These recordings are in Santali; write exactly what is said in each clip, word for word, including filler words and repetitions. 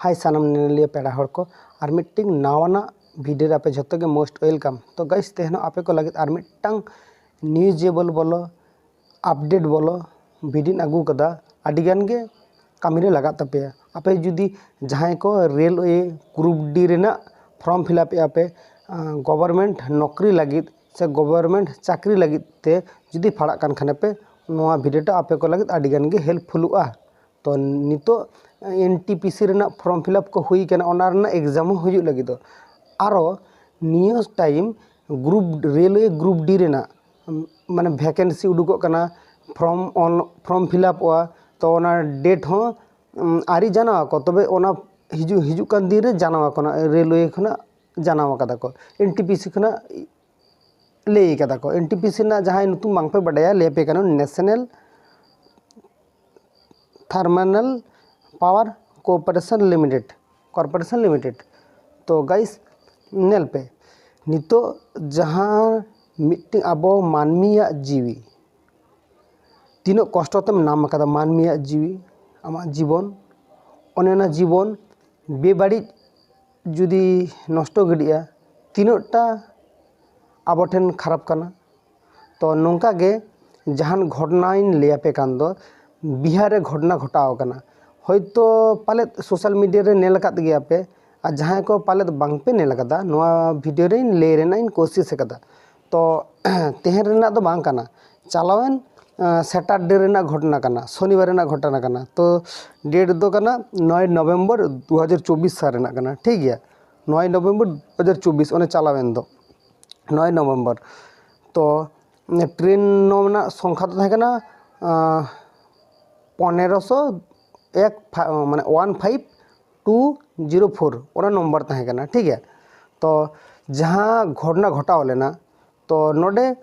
ᱦᱟᱭ ᱥᱟᱱᱟᱢ ᱧᱮᱧᱮᱞᱤᱭᱟᱹ ᱯᱮᱲᱟ ᱦᱚᱲ ᱠᱚ, ᱟᱨ ᱢᱤᱫᱴᱤᱝ ᱱᱟᱣᱟᱱᱟᱜ ᱵᱷᱤᱰᱤᱭᱳ ᱨᱮ ᱟᱯᱮ ᱡᱷᱚᱛᱚ ᱜᱮ most welcome᱾ ᱛᱚ ᱜᱟᱭᱤᱥ, ᱛᱮᱦᱮᱧ ᱟᱯᱮ ᱠᱚ ᱞᱟᱹᱜᱤᱫ ᱟᱨ ᱢᱤᱫᱴᱟᱝ ᱱᱤᱭᱩᱡᱮᱵᱚᱞ ᱵᱚᱞᱚ, ᱟᱯᱰᱮᱴ ᱵᱚᱞᱚ ᱵᱷᱤᱰᱤᱭᱳᱧ ᱟᱹᱜᱩ ᱠᱟᱫᱟ, ᱟᱹᱰᱤ ᱜᱟᱱ ᱜᱮ ᱠᱟᱹᱢᱤ ᱨᱮ ᱞᱟᱜᱟᱜ ᱛᱟᱯᱮᱭᱟ᱾ ᱟᱯᱮ ᱡᱩᱫᱤ ᱡᱟᱦᱟᱸᱭ ᱠᱚ ᱨᱮᱞᱣᱮ ᱜᱨᱩᱯ ᱰᱤ ᱨᱮᱱᱟᱜ ᱯᱷᱨᱚᱢ ᱯᱷᱤᱞᱟᱯ ᱮᱜᱼᱟ ᱯᱮ, ᱜᱚᱵᱷᱚᱨᱢᱮᱱᱴ ᱱᱚᱠᱨᱤ ᱞᱟᱹᱜᱤᱫ ᱥᱮ ᱜᱚᱵᱷᱚᱨᱢᱮᱱᱴ ᱪᱟᱹᱠᱨᱤ ᱞᱟᱹᱜᱤᱫ ᱛᱮ ᱡᱩᱫᱤ ᱯᱟᱲᱦᱟᱜ ᱠᱟᱱ ᱠᱷᱟᱱ ᱯᱮ, ᱱᱚᱣᱟ ᱵᱷᱤᱰᱤᱭᱳ ᱴᱟ ᱟᱯᱮ ᱠᱚ ᱞᱟᱹᱜᱤᱫ ᱟᱹᱰᱤ ᱜᱟᱱ ᱜᱮ ᱦᱮᱞᱯᱯᱷᱩᱞᱚᱜᱼᱟ᱾ ᱛᱚ ᱱᱤᱛᱚᱜ ᱮᱱ ᱴᱤ ᱯᱤ ᱥᱤ ᱨᱮᱱᱟᱜ ᱯᱷᱨᱚᱢ ᱯᱷᱤᱞᱟᱯ ᱠᱚ ᱦᱩᱭ ᱠᱟᱱᱟ, ᱚᱱᱟ ᱨᱮᱱᱟᱜ ᱮᱠᱡᱟᱢ ᱦᱚᱸ ᱦᱩᱭᱩᱜ ᱞᱟᱹᱜᱤᱫᱚᱜ᱾ ᱟᱨᱚ ᱱᱤᱭᱟᱹ time group, railway group D ᱨᱮᱱᱟᱜ, ᱩᱢ, ᱢᱟᱱᱮ ᱵᱷᱮᱠᱮᱱᱥᱤ ᱩᱰᱩᱠᱚᱜ ᱠᱟᱱᱟ, ᱯᱷᱨᱚᱢ ᱚᱱ-, ᱯᱷᱨᱚᱢ ᱯᱷᱤᱞᱟᱯᱚᱜᱼᱟ᱾ ᱛᱚ ᱚᱱᱟ ᱰᱮᱴ ᱦᱚᱸ, ᱩᱢ, ᱟᱹᱣᱨᱤ ᱡᱟᱱᱟᱣ ᱟᱠᱚ, ᱛᱚᱵᱮ ᱚᱱᱟ ᱦᱤᱡᱩᱜ, ᱦᱤᱡᱩᱜ ᱠᱟᱱ ᱫᱤᱱ ᱨᱮ ᱡᱟᱱᱟᱣ ᱟᱠᱚ, ᱚᱱᱟ ᱨᱮᱞᱣᱮ ᱠᱷᱚᱱᱟᱜ ᱡᱟᱱᱟᱣ ᱟᱠᱟᱫᱟ ᱠᱚ, ᱮᱱ ᱴᱤ ᱯᱤ ᱥᱤ ᱠᱷᱚᱱᱟᱜ ᱞᱟᱹᱭ ᱠᱟᱫᱟ ᱠᱚ᱾ ᱮᱱ ᱴᱤ ᱯᱤ ᱥᱤ ᱨᱮᱱᱟᱜ ᱡᱟᱦᱟᱸᱭ ᱧᱩᱛᱩᱢ ᱵᱟᱝᱯᱮ ᱵᱟᱰᱟᱭᱟ, ᱞᱟᱹᱭ ᱟᱯᱮ ᱠᱟᱱᱟ, national thermal power corporation limited, corporation limited. ᱛᱚ ᱜᱟᱭᱤᱥ, ᱧᱮᱞ ᱯᱮ, ᱱᱤᱛᱚᱜ ᱡᱟᱦᱟᱸ ᱢᱤᱫᱴᱤᱡ ᱟᱵᱚ ᱢᱟᱹᱱᱢᱤᱭᱟᱜ ᱡᱤᱣᱤ, ᱛᱤᱱᱟᱹᱜ ᱠᱚᱥᱴᱚ ᱛᱮᱢ ᱧᱟᱢ ᱟᱠᱟᱫᱟ, ᱢᱟᱹᱱᱢᱤᱭᱟᱜ ᱡᱤᱣᱤ, ᱟᱢᱟᱜ ᱡᱤᱵᱚᱱ, ᱚᱱᱮ ᱚᱱᱟ ᱡᱤᱵᱚᱱ ᱵᱮᱵᱟᱹᱲᱤᱡ ᱡᱩᱫᱤ ᱱᱚᱥᱴᱚ ᱜᱤᱰᱤᱜᱼᱟ, ᱛᱤᱱᱟᱹᱜᱴᱟ ᱟᱵᱚ ᱴᱷᱮᱱ ᱠᱷᱟᱨᱟᱯ ᱠᱟᱱᱟ᱾ ᱛᱚ ᱱᱚᱝᱠᱟ ᱜᱮ ᱡᱟᱦᱟᱱ ᱜᱷᱚᱴᱚᱱᱟᱧ ᱞᱟᱹᱭ ᱟᱯᱮ ᱠᱟᱱ ᱫᱚ, ᱵᱤᱦᱟᱨ ᱨᱮ ᱜᱷᱚᱴᱚᱱᱟ ᱜᱷᱚᱴᱟᱣ ᱟᱠᱟᱱᱟ᱾ ᱦᱚᱭᱛᱳ ᱯᱟᱞᱮᱫ ᱥᱳᱥᱟᱞ ᱢᱤᱰᱤᱭᱟ ᱨᱮ ᱧᱮᱞ ᱟᱠᱟᱫ ᱜᱮᱭᱟ ᱯᱮ, ᱟᱨ ᱡᱟᱦᱟᱸᱭ ᱠᱚ ᱯᱟᱞᱮᱫ ᱵᱟᱝ ᱯᱮ ᱧᱮᱞ ᱟᱠᱟᱫᱟ, ᱱᱚᱣᱟ ᱵᱷᱤᱰᱤᱭᱳ ᱨᱮᱧ ᱞᱟᱹᱭ ᱨᱮᱱᱟᱜ ᱤᱧ ᱠᱳᱥᱤᱥ ᱟᱠᱟᱫᱟ᱾ ᱛᱚ ᱛᱮᱦᱮᱧ ᱨᱮᱱᱟᱜ ᱫᱚ ᱵᱟᱝ ᱠᱟᱱᱟ, ᱪᱟᱞᱟᱣᱮᱱ, ᱟᱸ, ᱥᱮᱴᱟᱨᱰᱮ ᱨᱮᱱᱟᱜ ᱜᱷᱚᱴᱚᱱᱟ ᱠᱟᱱᱟ, ᱥᱚᱱᱤᱵᱟᱨ ᱨᱮᱱᱟᱜ ᱜᱷᱚᱴᱚᱱᱟ ᱠᱟᱱᱟ᱾ ᱛᱚ ᱰᱮᱴ ᱫᱚ ᱠᱟᱱᱟ ᱱᱚᱭ ᱱᱚᱵᱷᱮᱢᱵᱚᱨ ᱫᱩ ᱦᱟᱡᱟᱨ ᱪᱚᱵᱵᱤᱥ ᱥᱟᱞ ᱨᱮᱱᱟᱜ ᱠᱟᱱᱟ, ᱴᱷᱤᱠ ᱜᱮᱭᱟ, ᱱᱚᱭ ᱱᱚᱵᱷᱮᱢᱵᱚᱨ ᱫᱩ ᱦᱟᱡᱟᱨ ᱪᱚᱵᱵᱤᱥ, ᱚᱱᱮ ᱪᱟᱞᱟᱣᱮᱱ ᱫᱚ ᱱᱚᱭ ᱱᱚᱵᱷᱮᱢᱵᱚᱨ᱾ ᱛᱚ ᱴᱨᱮᱱ ᱨᱮᱱᱟᱜ ᱥᱚᱝᱠᱷᱟ ᱫᱚ ᱛᱟᱦᱮᱸ ᱠᱟᱱᱟ, ᱟᱸ, ᱯᱚᱱᱮᱨᱚᱥᱚ ᱮᱠ ᱯᱷᱟ-, ᱢᱟᱱᱮ one five two zero four, ᱚᱱᱟ ᱱᱚᱢᱵᱚᱨ ᱛᱟᱦᱮᱸ ᱠᱟᱱᱟ, ᱴᱷᱤᱠ ᱜᱮᱭᱟ᱾ ᱛᱚ ᱡᱟᱦᱟᱸ ᱜᱷᱚᱴᱚᱱᱟ ᱜᱷᱚᱴᱟᱣ ᱞᱮᱱᱟ, ᱛᱚ ᱱᱚᱰᱮ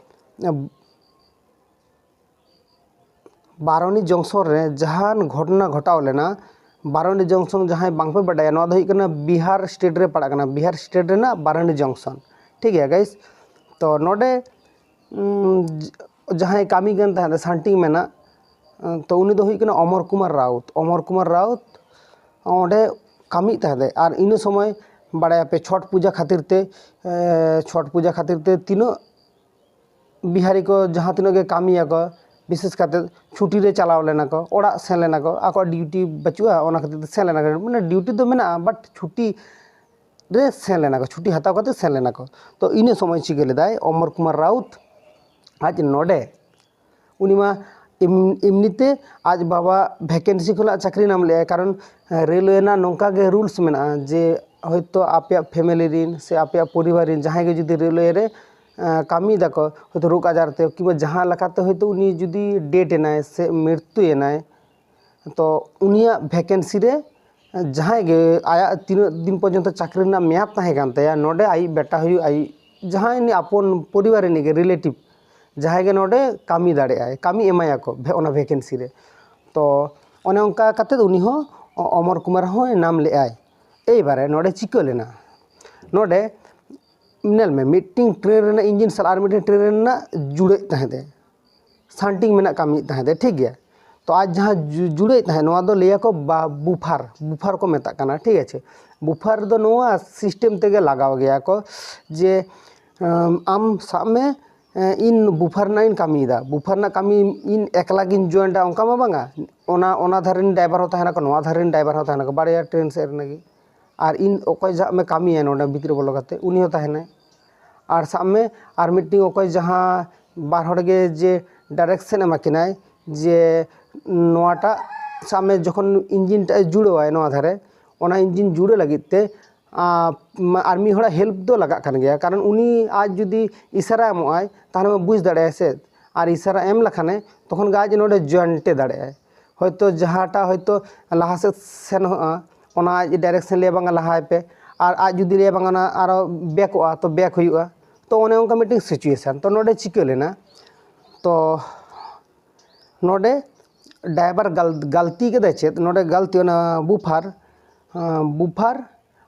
ᱵᱟᱨᱚᱱᱤ ᱡᱚᱝᱥᱚᱱ ᱨᱮ ᱡᱟᱦᱟᱱ ᱜᱷᱚᱴᱚᱱᱟ ᱜᱷᱚᱴᱟᱣ ᱞᱮᱱᱟ, ᱵᱟᱨᱚᱱᱤ ᱡᱚᱝᱥᱚᱱ ᱡᱟᱦᱟᱸᱭ ᱵᱟᱝᱯᱮ ᱵᱟᱰᱟᱭᱟ, ᱱᱚᱣᱟ ᱫᱚ ᱦᱩᱭᱩᱜ ᱠᱟᱱᱟ ᱵᱤᱦᱟᱨ ᱥᱴᱮᱴ ᱨᱮ ᱯᱟᱲᱟᱜ ᱠᱟᱱᱟ, ᱵᱤᱦᱟᱨ ᱥᱴᱮᱴ ᱨᱮᱱᱟᱜ ᱵᱟᱨᱚᱱᱤ ᱡᱚᱝᱥᱚᱱ, ᱴᱷᱤᱠ ᱜᱮᱭᱟ ᱜᱟᱭᱤᱥ᱾ ᱛᱚ ᱱᱚᱰᱮ, ᱩᱸ, ᱡᱟᱦᱟᱸᱭ ᱠᱟᱹᱢᱤ ᱠᱟᱱ ᱛᱟᱦᱮᱸᱫ, ᱥᱟᱱᱴᱤᱝ ᱢᱮᱱᱟᱜ, ᱛᱚ ᱩᱱᱤ ᱫᱚ ᱦᱩᱭᱩᱜ ᱠᱟᱱᱟ ᱚᱢᱚᱨ ᱠᱩᱢᱟᱨ ᱨᱟᱣᱩᱛ᱾ ᱚᱢᱚᱨ ᱠᱩᱢᱟᱨ ᱨᱟᱣᱩᱛ ᱚᱸᱰᱮ ᱠᱟᱹᱢᱤᱭᱮᱫ ᱛᱟᱦᱮᱸᱫ᱾ ᱟᱨ ᱤᱱᱟᱹ ᱥᱚᱢᱚᱭ ᱵᱟᱲᱟᱭᱟᱯᱮ ᱪᱷᱚᱴ ᱯᱩᱡᱟᱹ ᱠᱷᱟᱹᱛᱤᱨ ᱛᱮ, ᱮ, ᱪᱷᱚᱴ ᱯᱩᱡᱟᱹ ᱠᱷᱟᱹᱛᱤᱨ ᱛᱮ ᱛᱤᱱᱟᱹᱜ ᱵᱤᱦᱟᱨᱤ ᱠᱚ ᱡᱟᱦᱟᱸ ᱛᱤᱱᱟᱹᱜ ᱜᱮ ᱠᱟᱹᱢᱤᱭᱟᱠᱚ, ᱵᱤᱥᱮᱥ ᱠᱟᱛᱮ ᱪᱷᱩᱴᱤ ᱨᱮ ᱪᱟᱞᱟᱣ ᱞᱮᱱᱟ ᱠᱚ, ᱚᱲᱟᱜ ᱥᱮᱱ ᱞᱮᱱᱟ ᱠᱚ, ᱟᱠᱚᱣᱟᱜ ᱰᱤᱭᱩᱴᱤ ᱵᱟᱹᱪᱩᱜᱼᱟ, ᱚᱱᱟ ᱠᱷᱟᱹᱛᱤᱨ ᱛᱮ ᱥᱮᱱ ᱞᱮᱱᱟ ᱠᱚ, ᱢᱟᱱᱮ ᱰᱤᱭᱩᱴᱤ ᱫᱚ ᱢᱮᱱᱟᱜᱼᱟ, ᱵᱟᱴ ᱪᱷᱩᱴᱤ ᱨᱮ ᱥᱮᱱ ᱞᱮᱱᱟ ᱠᱚ, ᱪᱷᱩᱴᱤ ᱦᱟᱛᱟᱣ ᱠᱟᱛᱮ ᱥᱮᱱ ᱞᱮᱱᱟ ᱠᱚ᱾ ᱛᱚ ᱤᱱᱟᱹ ᱥᱚᱢᱚᱭ ᱪᱤᱠᱟᱹ ᱞᱮᱫᱟᱭ ᱚᱢᱚᱨ ᱠᱩᱢᱟᱨ ᱨᱟᱣᱩᱛ, ᱟᱡ ᱱᱚᱰᱮ ᱩᱱᱤ ᱢᱟ ᱮᱢ-, ᱮᱢᱱᱤᱛᱮ ᱟᱡ ᱵᱟᱵᱟ ᱵᱷᱮᱠᱮᱱᱥᱤ ᱠᱷᱚᱱᱟᱜ ᱪᱟᱹᱠᱨᱤ ᱧᱟᱢ ᱞᱮᱫᱟᱭ, ᱠᱟᱨᱚᱱ ᱨᱮᱞᱣᱮ ᱨᱮᱱᱟᱜ ᱱᱚᱝᱠᱟ ᱜᱮ ᱨᱩᱞᱥ ᱢᱮᱱᱟᱜᱼᱟ ᱡᱮ ᱦᱚᱭᱛᱳ ᱟᱯᱮᱭᱟᱜ ᱯᱷᱮᱢᱮᱞᱤ ᱨᱮᱱ ᱥᱮ ᱟᱯᱮᱭᱟᱜ ᱯᱚᱨᱤᱵᱟᱨ ᱨᱮᱱ ᱡᱟᱦᱟᱸᱭ ᱜᱮ ᱡᱩᱫᱤ ᱨᱮᱞᱣᱮ ᱨᱮ, ᱮᱸ, ᱠᱟᱹᱢᱤᱭ ᱫᱟᱠᱚ, ᱦᱚᱭᱛᱳ ᱨᱳᱜᱽ ᱟᱡᱟᱨ ᱛᱮ ᱠᱤᱝᱵᱟ ᱡᱟᱦᱟᱸ ᱞᱮᱠᱟᱛᱮ ᱦᱚᱭᱛᱳ ᱩᱱᱤ ᱡᱩᱫᱤ ᱰᱮᱰ ᱮᱱᱟᱭ ᱥᱮ ᱢᱨᱤᱛᱩᱭᱮᱱᱟᱭ, ᱛᱚ ᱩᱱᱤᱭᱟᱜ ᱵᱷᱮᱠᱮᱱᱥᱤ ᱨᱮ ᱡᱟᱦᱟᱸᱭ ᱜᱮ ᱟᱭᱟᱜ ᱛᱤᱱᱟᱹᱜ ᱫᱤᱱ ᱯᱚᱨᱡᱚᱱᱛᱚ ᱪᱟᱹᱠᱨᱤ ᱨᱮᱱᱟᱜ ᱢᱮᱭᱟᱫ ᱛᱟᱦᱮᱸ ᱠᱟᱱ ᱛᱟᱭᱟ, ᱱᱚᱰᱮ ᱟᱭᱤᱡ ᱵᱮᱴᱟ ᱦᱩᱭᱩᱜ, ᱟᱭᱤᱡ ᱡᱟᱦᱟᱸᱭ ᱩᱱᱤ ᱟᱯᱚᱱ ᱯᱚᱨᱤᱵᱟᱨ ᱨᱤᱱᱤᱡ ᱜᱮ ᱨᱤᱞᱮᱴᱤᱵᱷ ᱡᱟᱦᱟᱸᱭ ᱜᱮ ᱱᱚᱰᱮ ᱠᱟᱹᱢᱤ ᱫᱟᱲᱮᱭᱟᱜᱼᱟᱭ, ᱠᱟᱹᱢᱤ ᱮᱢᱟᱭᱟᱠᱚ ᱵᱷᱮ-, ᱚᱱᱟ ᱵᱷᱮᱠᱮᱱᱥᱤ ᱨᱮ᱾ ᱛᱚ ᱚᱱᱮ ᱚᱱᱠᱟ ᱠᱟᱛᱮᱫ ᱩᱱᱤ ᱦᱚᱸ ᱚ-, ᱚᱢᱚᱨ ᱠᱩᱢᱟᱨ ᱦᱚᱸᱭ ᱧᱟᱢ ᱞᱮᱫᱼᱟᱭ᱾ ᱮᱭᱵᱟᱨᱮ ᱱᱚᱰᱮ ᱪᱤᱠᱟᱹ ᱞᱮᱱᱟ? ᱱᱚᱰᱮ ᱧᱮᱞ ᱢᱮ, ᱢᱤᱫᱴᱤᱱ ᱴᱨᱮᱱ ᱨᱮᱱᱟᱜ ᱤᱧᱡᱤᱱ ᱥᱟᱞᱟᱜ ᱟᱨ ᱢᱤᱫᱴᱤᱱ ᱴᱨᱮᱱ ᱨᱮᱱᱟᱜ ᱡᱩᱲᱟᱹᱜ ᱛᱟᱦᱮᱸᱫ ᱮ, ᱥᱟᱱᱴᱤᱝ ᱢᱮᱱᱟᱜ ᱠᱟᱹᱢᱤᱭᱮᱫ ᱛᱟᱦᱮᱸᱫ ᱮ, ᱴᱷᱤᱠ ᱜᱮᱭᱟ᱾ ᱛᱚ ᱟᱡ ᱡᱟᱦᱟᱸ ᱡᱩ-, ᱡᱩᱲᱟᱹᱭᱮᱫ ᱛᱟᱦᱮᱸᱫ, ᱱᱚᱣᱟ ᱫᱚ ᱞᱟᱹᱭᱟᱠᱚ ᱵᱟ-, ᱵᱩᱯᱷᱟᱨ, ᱵᱩᱯᱷᱟᱨ ᱠᱚ ᱢᱮᱛᱟᱜ ᱠᱟᱱᱟ, ᱴᱷᱤᱠ ᱟᱪᱷᱮ᱾ ᱵᱩᱯᱷᱟᱨ ᱫᱚ ᱱᱚᱣᱟ ᱥᱤᱥᱴᱮᱢ ᱛᱮᱜᱮ ᱞᱟᱜᱟᱣ ᱜᱮᱭᱟ ᱠᱚ ᱡᱮ, ᱟᱢ, ᱟᱢ ᱥᱟᱵ ᱢᱮ, ᱮᱸ, ᱤᱧ ᱵᱩᱯᱷᱟᱨ ᱨᱮᱱᱟᱜ ᱤᱧ ᱠᱟᱹᱢᱤᱭᱮᱫᱟ, ᱵᱩᱯᱷᱟᱨ ᱨᱮᱱᱟᱜ ᱠᱟᱹᱢᱤ ᱤᱧ ᱮᱠᱞᱟ ᱜᱤᱧ ᱡᱚᱭᱮᱱᱴᱟ, ᱚᱱᱠᱟ ᱢᱟ ᱵᱟᱝᱟ᱾ ᱚᱱᱟ, ᱚᱱᱟ ᱫᱷᱟᱨᱮ ᱨᱮᱱ ᱰᱨᱟᱭᱵᱷᱟᱨ ᱦᱚᱸ ᱛᱟᱦᱮᱱᱟᱠᱚ, ᱱᱚᱣᱟ ᱫᱷᱟᱨᱮ ᱨᱮᱱ ᱰᱨᱟᱭᱵᱷᱟᱨ ᱦᱚᱸ ᱛᱟᱦᱮᱱᱟᱠᱚ, ᱵᱟᱨᱭᱟ ᱴᱨᱮᱱ ᱥᱮᱫ ᱨᱮᱱᱟᱜ ᱜᱮ᱾ ᱟᱨ ᱤᱧ ᱚᱠᱚᱭ ᱥᱟᱵ ᱢᱮ ᱠᱟᱹᱢᱤᱭᱟᱭ ᱱᱚᱰᱮ ᱵᱷᱤᱛᱨᱤ ᱵᱚᱞᱚ ᱠᱟᱛᱮ, ᱩᱱᱤ ᱦᱚᱸ ᱛᱟᱦᱮᱱᱟᱭ᱾ ᱟᱨ ᱥᱟᱵ ᱢᱮ ᱟᱨ ᱢᱤᱫᱴᱤᱡ ᱚᱠᱚᱭ ᱡᱟᱦᱟᱸ ᱵᱟᱨ ᱦᱚᱲ ᱜᱮ ᱡᱮ ᱰᱟᱭᱨᱮᱠᱥᱮᱱ ᱮᱢᱟ ᱠᱤᱱᱟᱭ, ᱡᱮ ᱱᱚᱣᱟᱴᱟᱜ ᱥᱟᱵ ᱢᱮ ᱡᱚᱠᱷᱚᱱ ᱤᱧᱡᱤᱱ ᱴᱟᱜ ᱮ ᱡᱩᱲᱟᱹᱣᱟᱭ ᱱᱚᱣᱟ ᱫᱷᱟᱨᱮ, ᱚᱱᱟ ᱤᱧᱡᱤᱱ ᱡᱩᱲᱟᱹ ᱞᱟᱹᱜᱤᱫ ᱛᱮ, ᱟ, ᱢᱟ-, ᱟᱨ ᱢᱤᱫ ᱦᱚᱲᱟᱜ ᱦᱮᱞᱯ ᱫᱚ ᱞᱟᱜᱟᱜ ᱠᱟᱱ ᱜᱮᱭᱟ, ᱠᱟᱨᱚᱱ ᱩᱱᱤ ᱟᱡ ᱡᱩᱫᱤ ᱤᱥᱟᱨᱟ ᱮᱢᱚᱜ ᱟᱭ, ᱛᱟᱦᱚᱞᱮ ᱢᱟ ᱵᱩᱡᱽ ᱫᱟᱲᱮᱭᱟᱜᱼᱟᱭ ᱥᱮ, ᱟᱨ ᱤᱥᱟᱨᱟ ᱮᱢ ᱞᱮᱠᱷᱟᱱᱮ ᱛᱚᱠᱷᱚᱱ ᱜᱮ ᱟᱡ ᱱᱚᱰᱮ ᱡᱚᱭᱮᱱᱴᱮ ᱫᱟᱲᱮᱭᱟᱜᱼᱟᱭ᱾ ᱦᱚᱭᱛᱳ ᱡᱟᱦᱟᱸᱴᱟᱜ ᱦᱚᱭᱛᱳ ᱞᱟᱦᱟ ᱥᱮᱫ ᱥᱮᱱᱚᱜᱼᱟ, ᱚᱱᱟ ᱟᱡ ᱰᱟᱭᱨᱮᱠᱥᱮᱱ ᱞᱟᱹᱭᱟ ᱵᱟᱝᱟ ᱞᱟᱦᱟᱭ ᱯᱮ, ᱟᱨ ᱟᱡ ᱡᱩᱫᱤ ᱞᱟᱹᱭᱟ ᱵᱟᱝᱟ ᱚᱱᱟ ᱟᱨᱚ ᱵᱮᱠᱚᱜᱼᱟ, ᱛᱚ ᱵᱮᱠ ᱦᱩᱭᱩᱜᱼᱟ᱾ ᱛᱚ ᱚᱱᱮ ᱚᱱᱠᱟ ᱢᱤᱫᱴᱮᱱ ᱥᱤᱪᱩᱭᱮᱥᱚᱱ᱾ ᱛᱚ ᱱᱚᱰᱮ ᱪᱤᱠᱟᱹ ᱞᱮᱱᱟ? ᱛᱚ ᱱᱚᱰᱮ ᱰᱨᱟᱭᱵᱷᱟᱨ ᱜᱟᱞ-, ᱜᱟᱞᱛᱤ ᱠᱮᱫᱟᱭ ᱪᱮᱫ? ᱱᱚᱰᱮ ᱜᱟᱞᱛᱤ ᱚᱱᱟ ᱵᱩᱯᱷᱟᱨ, ᱟᱸ, ᱵᱩᱯᱷᱟᱨ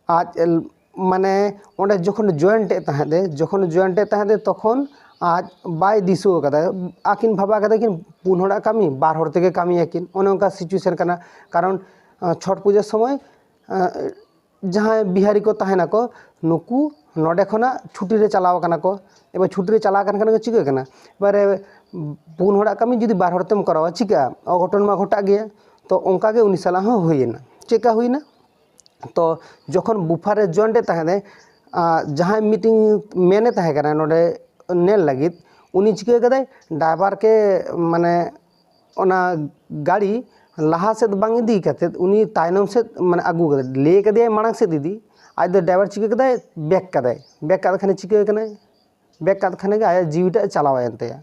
ᱟᱡ ᱮᱞ-, ᱢᱟᱱᱮ ᱚᱸᱰᱮ ᱡᱚᱠᱷᱚᱱ ᱡᱚᱭᱮᱱᱴ ᱮᱫ ᱛᱟᱦᱮᱸᱫ ᱮ, ᱡᱚᱠᱷᱚᱱ ᱡᱚᱭᱮᱱᱴ ᱮᱫ ᱛᱟᱦᱮᱸᱫ ᱮ, ᱛᱚᱠᱷᱚᱱ ᱟᱡ ᱵᱟᱭ ᱫᱤᱥᱟᱹ ᱟᱠᱟᱫᱟ᱾ ᱟᱹᱠᱤᱱ ᱵᱷᱟᱵᱟ ᱠᱟᱫᱟ ᱠᱤᱱ ᱯᱩᱱ ᱦᱚᱲᱟᱜ ᱠᱟᱹᱢᱤ, ᱵᱟᱨ ᱦᱚᱲ ᱛᱮᱜᱮ ᱠᱟᱹᱢᱤᱭᱟᱠᱤᱱ, ᱚᱱᱮ ᱚᱱᱠᱟ ᱥᱤᱪᱩᱭᱮᱥᱚᱱ ᱠᱟᱱᱟ᱾ ᱠᱟᱨᱚᱱ, ᱟᱸ, ᱪᱷᱚᱴ ᱯᱩᱡᱟᱹ ᱥᱚᱢᱚᱭ ᱡᱟᱦᱟᱸᱭ ᱵᱤᱦᱟᱨᱤ ᱠᱚ ᱛᱟᱦᱮᱱᱟᱠᱚ, ᱱᱩᱠᱩ ᱱᱚᱰᱮ ᱠᱷᱚᱱᱟᱜ ᱪᱷᱩᱴᱤ ᱨᱮ ᱪᱟᱞᱟᱣ ᱠᱟᱱᱟ ᱠᱚ᱾ ᱮᱵᱟᱨ ᱪᱷᱩᱴᱤ ᱨᱮ ᱪᱟᱞᱟᱣ ᱟᱠᱟᱱ ᱠᱷᱟᱱ ᱠᱚ ᱪᱤᱠᱟᱹᱜ ᱠᱟᱱᱟ? ᱮᱵᱟᱨᱮ ᱯᱩᱱ ᱦᱚᱲᱟᱜ ᱠᱟᱹᱢᱤ ᱡᱩᱫᱤ ᱵᱟᱨ ᱦᱚᱲ ᱛᱮᱢ ᱠᱚᱨᱟᱣᱟ, ᱪᱤᱠᱟᱹᱜᱼᱟ? ᱚᱜᱷᱚᱴᱚᱱ ᱢᱟ ᱜᱷᱚᱴᱟᱜ ᱜᱮᱭᱟ᱾ ᱛᱚ ᱚᱱᱠᱟ ᱜᱮ ᱩᱱᱤ ᱥᱟᱞᱟᱜ ᱦᱚᱸ ᱦᱩᱭᱮᱱᱟ᱾ ᱪᱮᱫᱠᱟ ᱦᱩᱭᱱᱟ? ᱛᱚ ᱡᱚᱠᱷᱚᱱ ᱵᱩᱯᱷᱟᱨ ᱨᱮ ᱡᱚᱭᱮᱱᱴ ᱮ ᱛᱟᱦᱮᱸᱫ, ᱡᱟᱦᱟᱸᱭ ᱢᱤᱴᱤᱝ ᱢᱮᱱᱮ ᱛᱟᱦᱮᱸ ᱠᱟᱱᱟ ᱱᱚᱰᱮ ᱧᱮᱞ ᱞᱟᱹᱜᱤᱫ, ᱩᱱᱤ ᱪᱤᱠᱟᱹ ᱠᱟᱫᱟᱭ? ᱰᱟᱭᱵᱟᱨ ᱠᱮ ᱢᱟᱱᱮ ᱚᱱᱟ ᱜᱟᱹᱲᱤ ᱞᱟᱦᱟ ᱥᱮᱫ ᱵᱟᱝ ᱤᱫᱤ ᱠᱟᱛᱮᱫ ᱩᱱᱤ ᱛᱟᱭᱱᱚᱢ ᱥᱮᱫ ᱢᱟᱱᱮ ᱟᱹᱜᱩ ᱠᱟᱫᱟᱭ᱾ ᱞᱟᱹᱭ ᱠᱟᱫᱮᱭᱟᱭ ᱢᱟᱲᱟᱝ ᱥᱮᱫ ᱤᱫᱤ, ᱟᱡ ᱫᱚ ᱰᱟᱭᱵᱟᱨ ᱪᱤᱠᱟᱹ ᱠᱟᱫᱟᱭ? ᱵᱮᱠ ᱠᱟᱫᱟᱭ᱾ ᱵᱮᱠ ᱠᱟᱫ ᱠᱷᱟᱱᱮ ᱪᱤᱠᱟᱹ ᱠᱟᱱᱟᱭ? ᱵᱮᱠ ᱠᱟᱫ ᱠᱷᱟᱱᱮ ᱜᱮ ᱟᱭᱟᱜ ᱡᱤᱣᱤᱴᱟᱜ ᱪᱟᱞᱟᱣᱮᱱ ᱛᱟᱭᱟ᱾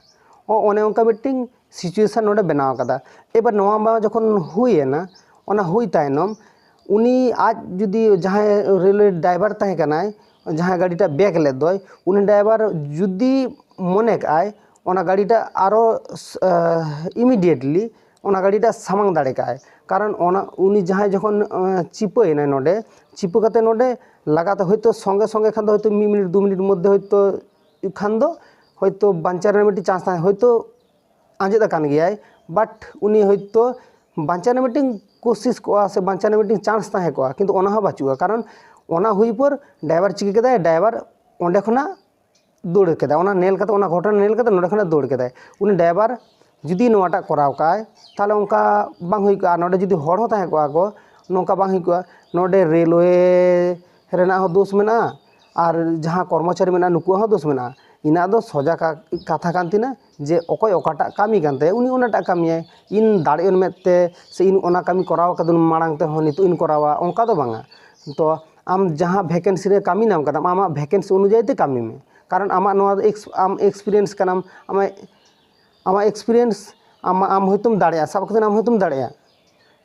ᱚ, ᱚᱱᱮ ᱚᱱᱠᱟ ᱢᱤᱫᱴᱤᱝ ᱥᱤᱪᱩᱭᱮᱥᱚᱱ ᱱᱚᱰᱮ ᱵᱮᱱᱟᱣ ᱠᱟᱫᱟ᱾ ᱮᱵᱟᱨ ᱱᱚᱣᱟ ᱢᱟ ᱡᱚᱠᱷᱚᱱ ᱦᱩᱭᱮᱱᱟ, ᱚᱱᱟ ᱦᱩᱭ ᱛᱟᱭᱱᱚᱢ ᱩᱱᱤ ᱟᱡ ᱡᱩᱫᱤ ᱡᱟᱦᱟᱸᱭ ᱨᱮᱞᱣᱮ ᱰᱟᱭᱵᱟᱨ ᱛᱟᱦᱮᱸ ᱠᱟᱱᱟᱭ, ᱡᱟᱦᱟᱸᱭ ᱜᱟᱹᱰᱤᱴᱟᱜ ᱵᱮᱠ ᱞᱮᱫ ᱫᱚᱭ, ᱩᱱᱤ ᱰᱟᱭᱵᱟᱨ ᱡᱩᱫᱤ ᱢᱚᱱᱮ ᱠᱟᱜᱼᱟᱭ ᱚᱱᱟ ᱜᱟᱹᱰᱤᱴᱟᱜ ᱟᱨᱚ ᱤᱢᱤᱰᱤᱭᱮᱴᱞᱤ ᱚᱱᱟ ᱜᱟᱹᱰᱤᱴᱟᱜ ᱥᱟᱢᱟᱝ ᱫᱟᱲᱮ ᱠᱟᱜᱼᱟᱭ, ᱠᱟᱨᱚᱱ ᱚᱱᱟ ᱩᱱᱤ ᱡᱟᱦᱟᱸᱭ ᱡᱚᱠᱷᱚᱱ ᱪᱤᱯᱟᱹᱭᱮᱱᱟᱭ ᱱᱚᱰᱮ, ᱪᱤᱯᱟᱹ ᱠᱟᱛᱮ ᱱᱚᱰᱮ ᱞᱟᱜᱟᱛᱟᱨ ᱦᱚᱭᱛᱳ ᱥᱚᱸᱜᱮ ᱥᱚᱸᱜᱮ ᱠᱷᱟᱱ ᱫᱚ ᱦᱚᱭᱛᱳ ᱢᱤᱫ ᱢᱤᱱᱤᱴ ᱫᱩ ᱢᱤᱱᱤᱴ ᱢᱚᱫᱽᱫᱷᱮ ᱦᱚᱭᱛᱳ ᱠᱷᱟᱱ ᱫᱚ ᱦᱚᱭᱛᱳ ᱵᱟᱧᱪᱟᱣ ᱨᱮᱱᱟᱜ ᱢᱤᱫᱴᱤᱡ ᱪᱟᱱᱥ ᱛᱟᱦᱮᱸ, ᱦᱚᱭᱛᱳ ᱟᱸᱡᱮᱫ ᱟᱠᱟᱱ ᱜᱮᱭᱟᱭ, ᱵᱟᱴ ᱩᱱᱤ ᱦᱚᱭᱛᱳ ᱵᱟᱧᱪᱟᱣ ᱨᱮᱱᱟᱜ ᱢᱤᱫᱴᱤᱡ ᱠᱳᱥᱤᱥ ᱠᱚᱜᱼᱟ ᱥᱮ ᱵᱟᱧᱪᱟᱣ ᱨᱮᱱᱟᱜ ᱢᱤᱫᱴᱤᱡ ᱪᱟᱱᱥ ᱛᱟᱦᱮᱸ ᱠᱚᱜᱼᱟ, ᱠᱤᱱᱛᱩ ᱚᱱᱟ ᱦᱚᱸ ᱵᱟᱹᱪᱩᱜᱼᱟ᱾ ᱠᱟᱨᱚᱱ ᱚᱱᱟ ᱦᱩᱭ ᱯᱚᱨ ᱰᱟᱭᱵᱟᱨ ᱪᱤᱠᱟᱹ ᱠᱮᱫᱟᱭ? ᱰᱟᱭᱵᱟᱨ ᱚᱸᱰᱮ ᱠᱷᱚᱱᱟᱜ ᱫᱟᱹᱲ ᱠᱮᱫᱟ, ᱚᱱᱟ ᱧᱮᱞ ᱠᱟᱛᱮ, ᱚᱱᱟ ᱜᱷᱚᱴᱚᱱᱟ ᱧᱮᱞ ᱠᱟᱛᱮ ᱱᱚᱸᱰᱮ ᱠᱷᱚᱱᱟᱜ ᱫᱟᱹᱲ ᱠᱮᱫᱟᱭ᱾ ᱩᱱᱤ ᱰᱟᱭᱵᱟᱨ ᱡᱩᱫᱤ ᱱᱚᱣᱟᱴᱟᱜ ᱠᱚᱨᱟᱣ ᱠᱟᱜᱼᱟᱭ, ᱛᱟᱦᱚᱞᱮ ᱚᱱᱠᱟ ᱵᱟᱝ ᱦᱩᱭ ᱠᱚᱜᱼᱟ᱾ ᱟᱨ ᱱᱚᱸᱰᱮ ᱡᱩᱫᱤ ᱦᱚᱲ ᱦᱚᱸ ᱛᱟᱦᱮᱸ ᱠᱚᱜᱼᱟ ᱠᱚ, ᱱᱚᱝᱠᱟ ᱵᱟᱝ ᱦᱩᱭ ᱠᱚᱜᱼᱟ᱾ ᱱᱚᱸᱰᱮ ᱨᱮᱞᱣᱮ ᱨᱮᱱᱟᱜ ᱦᱚᱸ ᱫᱳᱥ ᱢᱮᱱᱟᱜᱼᱟ, ᱟᱨ ᱡᱟᱦᱟᱸ ᱠᱚᱨᱢᱚᱪᱟᱨᱤ ᱢᱮᱱᱟᱜᱼᱟ, ᱱᱩᱠᱩᱣᱟᱜ ᱦᱚᱸ ᱫᱳᱥ ᱢᱮᱱᱟᱜᱼᱟ᱾ ᱤᱱᱟᱹᱜ ᱫᱚ ᱥᱚᱡᱟ ᱠᱟ-, ᱠᱟᱛᱷᱟ ᱠᱟᱱ ᱛᱤᱧᱟᱹ ᱡᱮ ᱚᱠᱚᱭ ᱚᱠᱟᱴᱟᱜ ᱠᱟᱹᱢᱤ ᱠᱟᱱ ᱛᱟᱭᱟ, ᱩᱱᱤ ᱚᱱᱟᱴᱟᱜ ᱠᱟᱹᱢᱤᱭᱟᱭ᱾ ᱤᱧ ᱫᱟᱲᱮᱭᱟᱜ ᱢᱮᱫ ᱛᱮ ᱥᱮ ᱤᱧ ᱚᱱᱟ ᱠᱟᱹᱢᱤ ᱠᱚᱨᱟᱣ ᱠᱟᱫᱟᱹᱧ ᱢᱟᱲᱟᱝ ᱛᱮᱦᱚᱸ, ᱱᱤᱛᱚᱜ ᱤᱧ ᱠᱚᱨᱟᱣᱟ, ᱚᱱᱠᱟ ᱫᱚ ᱵᱟᱝᱟ᱾ ᱛᱚ ᱟᱢ ᱡᱟᱦᱟᱸ ᱵᱷᱮᱠᱮᱱᱥᱤ ᱨᱮ ᱠᱟᱹᱢᱤ ᱧᱟᱢ ᱠᱟᱫᱟᱢ, ᱟᱢᱟᱜ ᱵᱷᱮᱠᱮᱱᱥᱤ ᱚᱱᱩᱡᱟᱭᱤ ᱛᱮ ᱠᱟᱹᱢᱤ ᱢᱮ᱾ ᱠᱟᱨᱚᱱ ᱟᱢᱟᱜ ᱱᱚᱣᱟ ᱫᱚ ᱮᱠᱥ-, ᱟᱢ ᱮᱠᱥᱯᱤᱨᱤᱭᱮᱱᱥ ᱠᱟᱱᱟᱢ, ᱟᱢᱟᱜ, ᱟᱢᱟᱜ ᱮᱠᱥᱯᱤᱨᱤᱭᱮᱱᱥ, ᱟᱢ, ᱟᱢ ᱦᱚᱭᱛᱳᱢ ᱫᱟᱲᱮᱭᱟᱜᱼᱟ, ᱥᱟᱵ ᱠᱟᱛᱮ ᱟᱢ ᱦᱚᱭᱛᱳᱢ ᱫᱟᱲᱮᱭᱟᱜᱼᱟ᱾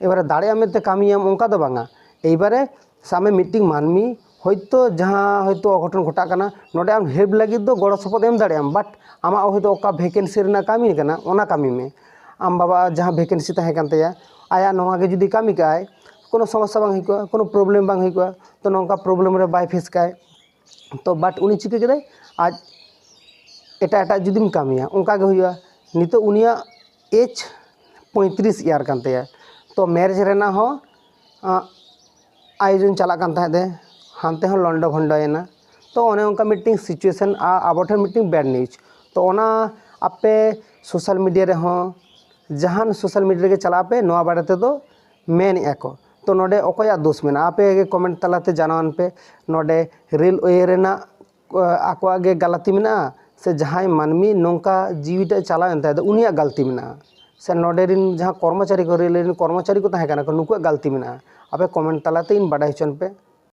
ᱮᱵᱟᱨᱮ ᱫᱟᱲᱮᱭᱟᱜ ᱢᱮᱱᱛᱮ ᱠᱟᱹᱢᱤᱭᱟᱢ, ᱚᱱᱠᱟ ᱫᱚ ᱵᱟᱝᱟ᱾ ᱮᱵᱟᱨᱮ ᱥᱟᱵ ᱢᱮ ᱢᱤᱫᱴᱤᱡ ᱢᱟᱹᱱᱢᱤ ᱦᱚᱭᱛᱳ ᱡᱟᱦᱟᱸ ᱦᱚᱭᱛᱳ ᱚᱜᱷᱚᱴᱚᱱ ᱜᱷᱚᱴᱟᱜ ᱠᱟᱱᱟ, ᱱᱚᱰᱮ ᱟᱢ ᱦᱮᱞᱯ ᱞᱟᱹᱜᱤᱫ ᱫᱚ ᱜᱚᱲᱚ ᱥᱚᱯᱚᱦᱚᱫ ᱮᱢ ᱫᱟᱲᱮᱭᱟᱜᱼᱟᱢ, ᱵᱟᱴ ᱟᱢᱟᱜ ᱦᱚᱭᱛᱳ ᱚᱠᱟ ᱵᱷᱮᱠᱮᱱᱥᱤ ᱨᱮᱱᱟᱜ ᱠᱟᱹᱢᱤ ᱠᱟᱱᱟ, ᱚᱱᱟ ᱠᱟᱹᱢᱤ ᱢᱮ᱾ ᱟᱢ ᱵᱟᱵᱟ ᱡᱟᱦᱟᱸ ᱵᱷᱮᱠᱮᱱᱥᱤ ᱛᱟᱦᱮᱸ ᱠᱟᱱ ᱛᱟᱭᱟ, ᱟᱭᱟᱜ ᱱᱚᱣᱟ ᱜᱮ ᱡᱩᱫᱤ ᱠᱟᱹᱢᱤ ᱠᱟᱜᱼᱟᱭ, ᱠᱳᱱᱳ ᱥᱚᱢᱚᱥᱥᱟ ᱵᱟᱝ ᱦᱩᱭ ᱠᱚᱜᱼᱟ, ᱠᱳᱱᱳ ᱯᱨᱚᱵᱞᱮᱢ ᱵᱟᱝ ᱦᱩᱭ ᱠᱚᱜᱼᱟ᱾ ᱛᱚ ᱱᱚᱝᱠᱟ ᱯᱨᱚᱵᱞᱮᱢ ᱨᱮ ᱵᱟᱭ ᱯᱷᱮᱥ ᱠᱟᱜᱼᱟᱭ᱾ ᱛᱚ ᱵᱟᱴ ᱩᱱᱤ ᱪᱤᱠᱟᱹ ᱠᱮᱫᱟᱭ? ᱟᱡ ᱮᱴᱟᱜ ᱮᱴᱟᱜ ᱡᱩᱫᱤᱢ ᱠᱟᱹᱢᱤᱭᱟ, ᱚᱱᱠᱟ ᱜᱮ ᱦᱩᱭᱩᱜᱼᱟ᱾ ᱱᱤᱛᱚᱜ ᱩᱱᱤᱭᱟᱜ ᱮᱡᱽ ᱯᱚᱸᱭᱛᱨᱤᱥ ᱤᱭᱟᱨ ᱠᱟᱱ ᱛᱟᱭᱟ᱾ ᱛᱚ ᱢᱮᱨᱮᱡᱽ ᱨᱮᱱᱟᱜ ᱦᱚᱸ, ᱟᱸ, ᱟᱭᱳᱡᱚᱱ ᱪᱟᱞᱟᱜ ᱠᱟᱱ ᱛᱟᱦᱮᱸᱫ ᱮ, ᱦᱟᱱᱛᱮ ᱦᱚᱸ ᱞᱚᱱᱰᱚ ᱵᱷᱚᱱᱰᱚᱭᱮᱱᱟ᱾ ᱛᱚ ᱚᱱᱮ ᱚᱱᱠᱟ ᱢᱤᱫᱴᱤᱝ situation, ᱟ-, ᱟᱵᱚ ᱴᱷᱮᱱ ᱢᱤᱫᱴᱤᱝ bad news᱾ ᱛᱚ ᱚᱱᱟ ᱟᱯᱮ social media ᱨᱮᱦᱚᱸ ᱡᱟᱦᱟᱱ social media ᱨᱮᱜᱮ ᱪᱟᱞᱟᱜ ᱯᱮ, ᱱᱚᱣᱟ ᱵᱟᱨᱮ ᱛᱮᱫᱚ ᱢᱮᱱᱮᱜᱼᱟ ᱠᱚ᱾ ᱛᱚ ᱱᱚᱰᱮ ᱚᱠᱚᱭᱟᱜ ᱫᱳᱥ ᱢᱮᱱᱟᱜᱼᱟ? ᱟᱯᱮ ᱜᱮ comment ᱛᱟᱞᱟᱛᱮ ᱡᱟᱱᱟᱣᱟᱱ ᱯᱮ᱾ ᱱᱚᱰᱮ railway ᱨᱮᱱᱟᱜ, ᱟ-, ᱟᱠᱚᱣᱟᱜ ᱜᱮ ᱜᱟᱞᱟᱛᱤ ᱢᱮᱱᱟᱜᱼᱟ, ᱥᱮ ᱡᱟᱦᱟᱸᱭ ᱢᱟᱹᱱᱢᱤ ᱱᱚᱝᱠᱟ ᱡᱤᱣᱤᱴᱟᱜ ᱪᱟᱞᱟᱣᱮᱱ ᱛᱟᱭ ᱫᱚ ᱩᱱᱤᱭᱟᱜ ᱜᱟᱹᱞᱛᱤ ᱢᱮᱱᱟᱜᱼᱟ, ᱥᱮ ᱱᱚᱰᱮ ᱨᱮᱱ ᱡᱟᱦᱟᱸ ᱠᱚᱨᱢᱚᱪᱟᱨᱤ ᱠᱚ, railway ᱨᱮᱱ ᱠᱚᱨᱢᱚᱪᱟᱨᱤ ᱠᱚ ᱛᱟᱦᱮᱸ ᱠᱟᱱᱟ ᱠᱚ, ᱱᱩᱠᱩᱣᱟᱜ ᱜᱟᱹᱞᱛᱤ ᱢᱮᱱᱟᱜᱼᱟ? ᱟᱯᱮ comment ᱛᱟᱞᱟᱛᱮ ᱤᱧ ᱵᱟᱰᱟᱭ ᱦᱚᱪᱚᱱ ᱯᱮ᱾